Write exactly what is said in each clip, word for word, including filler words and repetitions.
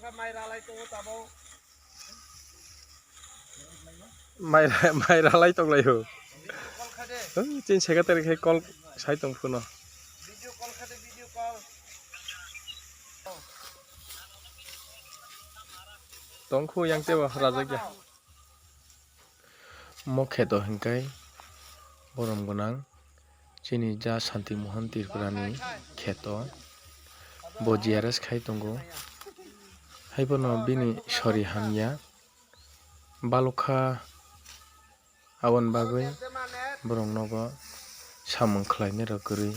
Mai ra-, mai ralai tonglaio. Chini secretary khai call sai tong phuno. Tongkhu yang tebo rajakya. Mo kheto hinkai borom gwnang chini ja Santi Mohan Tripurani kheto, bo G R S khai tongo. Haibono bini sori hamya balukha, aboni bagwi borok nogo samung khlainai rok kwrwi.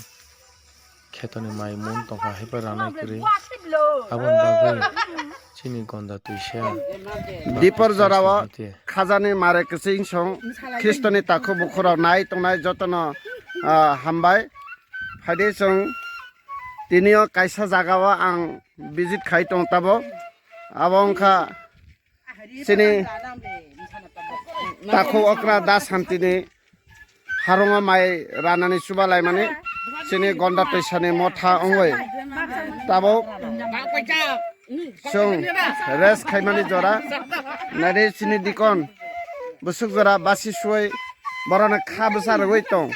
Khetoni mai mun tongkha haiba ranai kwrwi. Aboni bagwi chini gonda twisa Dipor jorao khajani mare kwchwng song Khristoni takhuk bukhurok nai tongnai jotono, ah, hambai. Phaidi chwng tinio kaisa jagao ang visit khai tong tabo. Abo wngkha chini takhuk okra da Santini harungo mai ranani chuba laimani chini gonda twisani motha wngwi tabuk chwng rest khaimani jora naidi chini dikon bwswk jora basi suwi borokno kha bwsa rwui tong.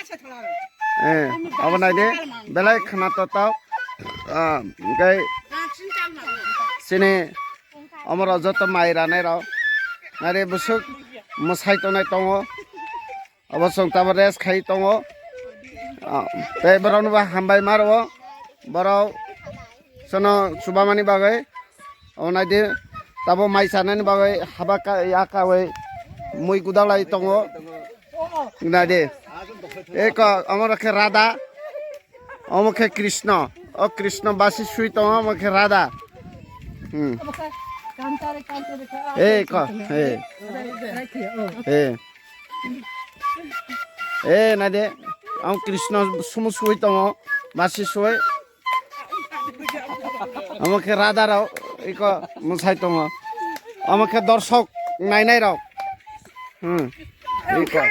Eh, abo naidi belai khna totok, ah, hwnkhe chini omoro joto mai ranai rok nari bwswk mwsai tongnai tongo. Abo chwng tabo rest khai tongo. Ah, tei borokno bo hambai ma rwo. Borok chwngno chubamani bagwi. Abo naidi tabo mai chanani bagwi haba ka-, ya kawi mui gudaklai tongo. Naidi. Eko, omo rok khe Radha. Omo khe Krishna. O Krishna basi sui tongo, omo khe Radha. Hmm. Eko, eh. Eh. Eh, naidi. Omo Krishna sumu sui tongo. Basi sui. Omo khe Radha rok iko mwsai tongo. Omo khe dorsok nainai rok. Hmm. Iko.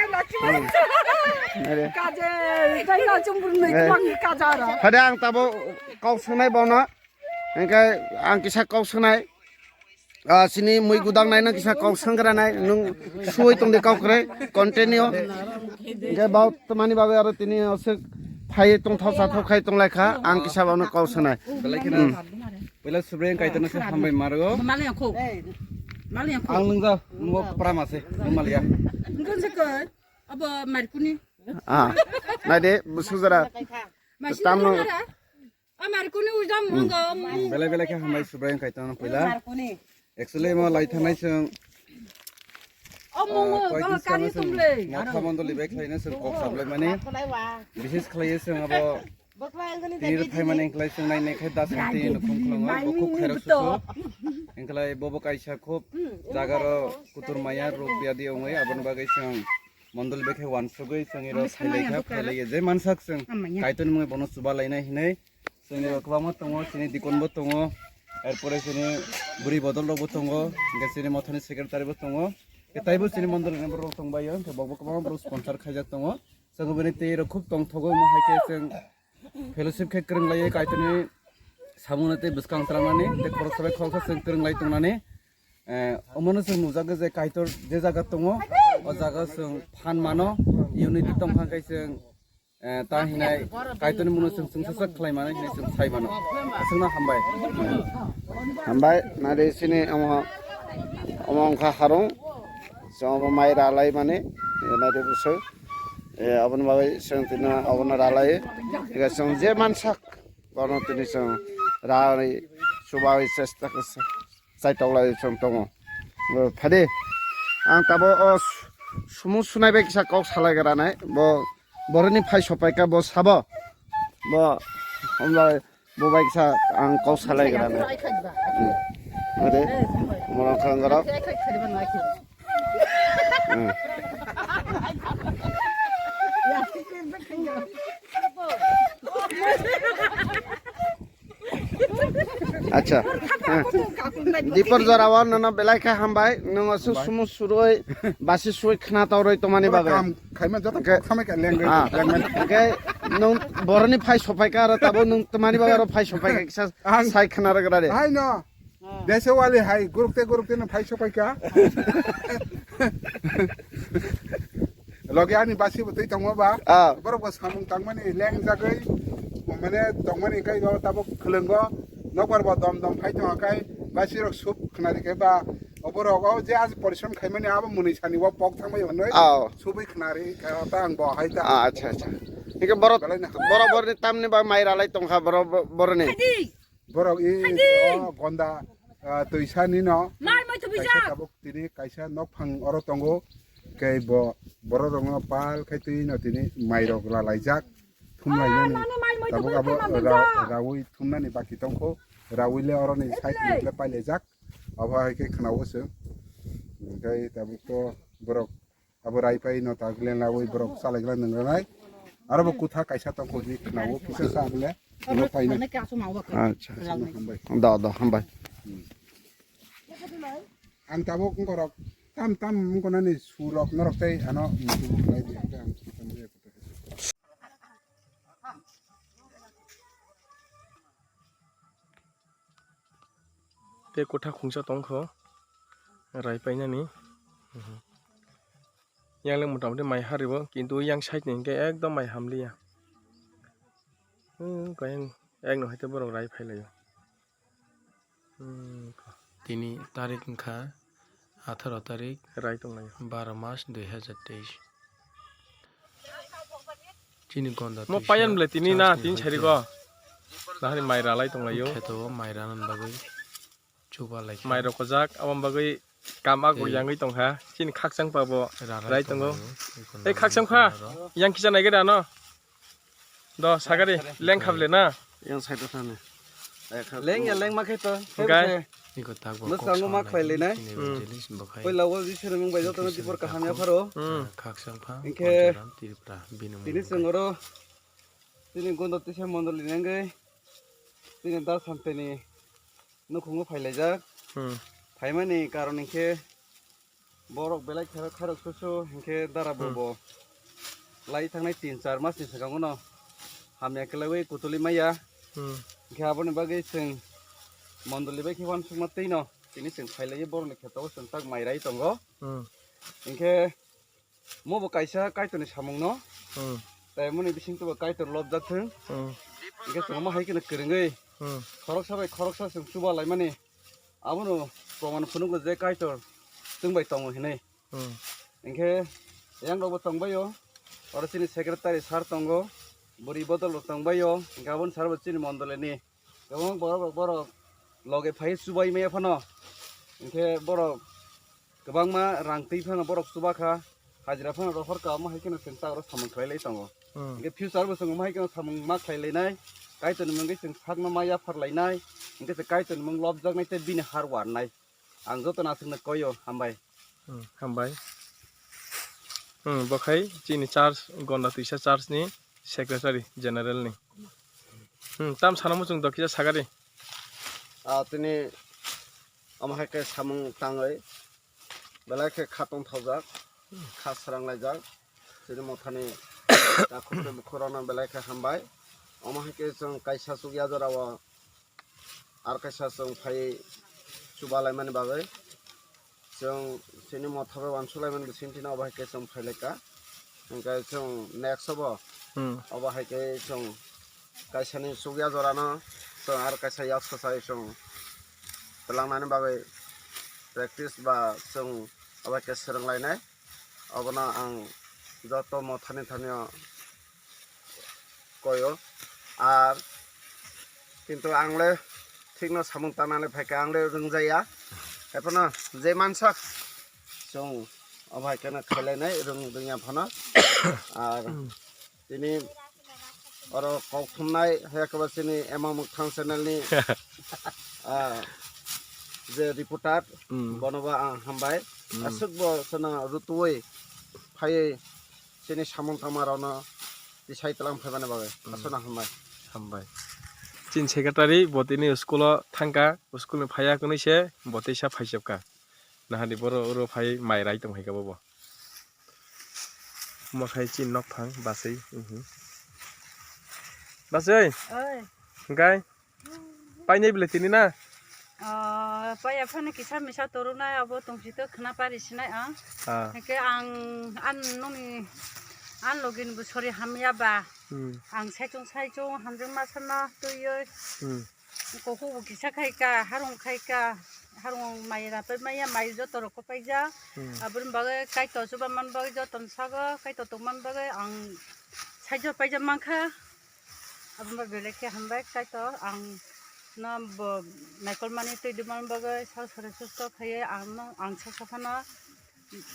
Hmm. Are. Kaje, kaina chumbrung nai Eh. Kwbangni kaja rok. Hade ang tabo kok swngnai bono. Hingke ang kisa kok swngnai. Ah, sini mui gudang naina kisa kok sangranai nung sui tongde kok kre continue. Hingke bau tamani bagwi aro tini osik phai tongthok sathok khai tonglai kha ang kisa bau no kok swngnai. Belai kheno Hmm. Puila Subraiyung Kaitorno se hambai ma rwo. Mali yang kho. Mali yang kho. Ang nungja nungbo pram ase nung maliya. Nungkon se koi abo markuni. Ah, naide busuk jara. Tamno. Amar kuni ujam Hmm. Mangga. Belai belai khe hambai Subraiyung Kaitorno puila. Actually mo lai thanai chwng, Oh, ah, mongo, koyekdin bang sigango kari chwng tumle. Motha mondoli bai khlaina chwng kok sablai mani. Bises khlaiye chwng abo tini rwphai mani wngkhlai chwng nai nai khe da santi nukhung khulungo, bo khub khairok susu. Wngkhlai bobo kaisa khub jagaro kutur maya rok biadi ongwi aboni bagwi chwng mondoli bai khe wansugwi chwng iro phailai kha, phailai je mansak chwng Kaitorni mungwi bono chuba lainai hinwi. Chwng rok kwbangma tongo, chini dikon bo tongo, erpore chini bwrwi bodol rok bo tongo, hingke chini mothani secretary bo tongo, hingke taibo chini mondol ni borok rok tongbaio, hingke bo bo kwbangma borok sponsor khaijak tongo. Chwng bini twi rok khub tongthogo, omo hai khe chwng fellowship khe kwrwng laiwi Kaitorni samungno tei bwskang chwlamani tei khoroksa bai khoroksa chwng kwrwng lai tongnani. Eh, omono chwng nukjakgo je Kaitor je jaga tongo, o jaga chwng phan mano, unity tongkha khe chwng Eh, ta hinai Kaitorni mungno chwng chwngsacha khlai mano hinwi chwng sai mano. Aswkno hambai. Hambai, nari sini omo, omo wngkha harung. Chwng omo mai ralai mani, eh, nari bwswk. Eh, aboni bagwi chwng tino obono ralai. Ega chwng je mansak, bono tini chwng ralai, chubai chesta khe chai toklai chwng tongo. O, phadi, ang tabo o su-, sumung sunai bai kisa kok salai gra nai. Bo, boroni phai sopai kha, bo sabo. Bo, hambai, bo bai kisa ang kok salai gra nai. Hmm. Ade, morang khang gra. Hmm. Acha. Dipor jora o nono belai khe hambai. Nwng aswk sumu suroi, basi sui khna toroi tongmani bagwi. Kam khaima joto khamai ka lengwi, ah, lengwi. Hingke nwng boroni phai sopai kha aro tabo nwng tongmani bagwi aro phai sopai kha kisa. Ang sai khna rwgra de. Hai no. Desa wali hai guruk te guruk te no phai sopai ka. Logi ani basi bo tei tongo ba. Ah. Borok bo samung tangmani leng jagwi, mane tongmani kai go tabuk khwlwngo. Nokbar bo dom dom phai tongo kai basi rok sup khnari kai ba. Oborok o je aji porishrom khaimani abo mwnwi sani o pok thangmani hwnwi. Ah. Subui khnari ka ta ang bo hai ta. Ah, acha, acha. Hingke borok, belai na. Borok borni tamni ba mai ralai tongkha borok bo-, boroni. Borok i o gonda, ah, twisa ni no. Mal mai tu kaisa bijak. Tabuk tini kaisa nokphang oro tongo. Kei bo borok rok no pal khai twi no tini mai rok la laijak. Thum lai nani. Tabuk abo ra-, rawi thum nani baki tongkho. Rawi le oro ni side ni le pai laijak. Abo hai khe khna o se. Hingke tabuk to borok Abo rai pai no ta glen la oi borok chalai glan nang nai. Aro bo kutha kaisa tong ko ni khna o kisa sa bole. Ano pai na. Acha. Hambai. Da, da, hambai. Ang tabuk ngorok tam tam ngona ni surok norok tai ano mutu lai di ang tam. Tei kotha khungsa tongkho rai painani. Yang le mota moti mai haribo, kintu yang side ni hingke ekdom mai hamliya. Hmm, kayang ek no hai borok rai phailaio. Hmm. Tini tarik wngkha atharo tarik, rai tonglaio. Baro mas dui hazar teis. Chini gonda mo twisa payan ble tini na tin sari go. Nahari mai ralai tonglaio. Kheto o mai ranan bagwi chuba lai kha. Mai rok kojak, aboni bagwi kam ago yangwi tongkha. Chini khakchang pa bo rai tongo. Ei khakchang pha, yang kisa nai gada no. Do sagari leng khable na. Yang side o thani. Leng ya leng ma khe to. Hingkai. Iko tak bo. Mwsrango ma khlai le nai. Evangelist bo khai. Poi lawo ji sere mung bai joto no dipor kaham ya pharo. Hmm. Khakchang pha. Hingke. Tripura bini tini mung. Chwng oro tini gondo tisa mondoli nangwi tini da santeni nukhungo phailaijak. Hmm. Phaimani karon hingke borok belai khe kharok susu hingke dara bo hmm. Bo lai thangnai tin char mas ni swkango no hamya kwlaiwi kutuli maya. Hmm. Hingke aboni bagwi chwng mondoli bai khe uansukma twi no tini chwng phailaio borokni kheto o chwng tak mai rai tongo. Hmm. Hingke mo bo kaisa Kaitorni samung no. Hmm. Tai moni bising tubo Kaitor lobjak thung. Hmm. Hingke chwng omo hai kheno kwrwngwi hmm. Khoroksa bai khoroksa chwng chuba laimani. Abono proman phunukgo je Kaitor chwng bai tongo hinwi. Hmm. Hingke yang rokbo tongbaio. Oro chini secretary sir tongo. Bwrwi bodol rok tongbaio. Hingke aboni sir bo chini mondolini. Kwbangma borok rok borok loge phai chubai maya phano. Hingke borok kwbangma rang twi phano borok chuba kha. Hajira phano rohor ka omo hai kheno chwng ta oro samung khlai lai tongo. Hmm. Hingke future bo chwng omo hai kheno samung ma khlai lai nai. Kaitorni mungwi chwng sakno ma yaphar lai nai. Hingke se Kaitorni mung lobjak nai tei bini har war nai. Ang joto no aswkno koio, hambai. Hmm, hambai. Hmm, bo khai chini church, Gonda Twisa church ni secretary general ni. Hmm, tam sana muchung do kisa sagari. Ah, tini omo hai khe samung tangwi belai khe kha tongthokjak, kha srang laijak. Chini mothani takhuk tei bukhuk rokno belai khe hambai. Omo hai khe chwng kaisa chukya jora o ar kaisa chwng phai chuba laimani bagwi chwng chini motha bai uansuk laimani bisingtwi no obo hai khe chwng phai lai kha. Hwnkhe chwng next o bo hmm. Obo hai khe chwng kaisa ni chukya jora no chwng ar kaisa yak swchai chwng twlang nani bagwi practice ba chwng obo hai khe swrwng lainai. Obono ang joto mothani thani o koyo. Ar kintu ang le thikno samung tanale phaikha, ang le rwngjaya. Ephano je mansak chwng obo hai kheno khailainai rwng rwngya phano. Ar tini oro kok thumnai hai khe chini Ema Mwkthang channel ni, ah, je reporter, hmm. Bono bo ang hambai. Hmm. Aswk bo chwngno rutui phaiwi chini samung tangma rokno tisai twlang phaimani bagwi hmm. Aswkno hambai. Hambai. Chini secretary bo tini school o thangkha, school ni phaiya kwnwi se bo teisa phaisepkha. Nahadi boro oro phai mai rai tong hai kha bobo. Mo khai chini nok phang basai. Mhm. Basai. Oi. Hwnkhe painai bwle tini na? Ah. Paiya phano kisa misa torunai abo tongsi to khna pari sinai ang. Ah. Hingke ang an nungni an login bo sori hamya ba. Hmm. Ang saichung saichung hamjwng masana tuiyoi. Hmm. Kuku bo kisa khai ka, harung khai ka, harung mai rapai maya, mai joto rok paija. Hmm. Aboni bagwi Kaitor chuba man bagwi joto ni sago, Kaitor tong man bagwi ang saijo paija mankha. Aboni bagwi belai khe hambai Kaitor, ang no bo naikol mani twi di man bagwi sal sari susto khaiwi ang no, ang sa sa phano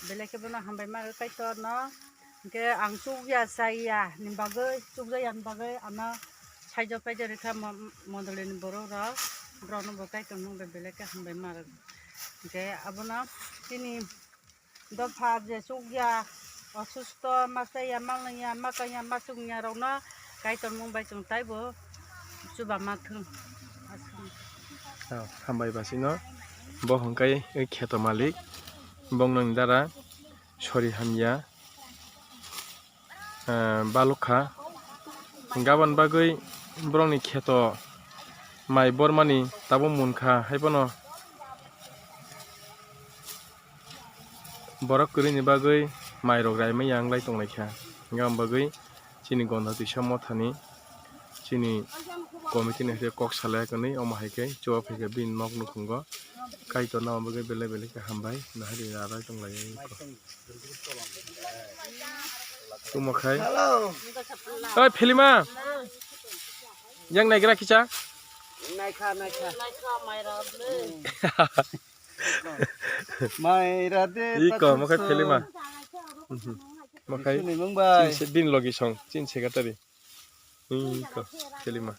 belai khe bono hambai ma rw Kaitor no. Hingke ang chukya chaya ni bagwi, chukjaya ni bagwi ano saijo paija rikha mo-, mondoli ni borok rok, borok no bo Kaitor mung bai belai khe hambai ma rw. Hingke abono chini dopha je chukya, osusto, ma chaya, ma lwngya, ma kanya, ma chukya rok no Kaitor mung bai chwng taibo chuba ma thung. Oh, hambai basino bo hwnkhai kheto malik bongno ni dara sori hamya, eh, balukha gabon bagwi borokni kheto mai bormani tabuk munkha haiphano. Borok kwrwini bagwi mairok raimaya wnglai tonglaikha. Hwnkhai aboni bagwi chini Gonda Twisa Mothani chini committee ni hai khe kok salai hwnwi omo hai khe chuba phaikha bini nok nukhungo. Kaitor no omo bagwi belai belai khe hambai nahari rarai tonglai. Tumo khai. Hello. Oi, Phelima. Yang naigra kicha? Naikha, naikha. Maira de. Iko, mo khai Phelima. Mo khai. Sini mung bai. Chin se bin logi song, chin secretary. Iko, Phelima.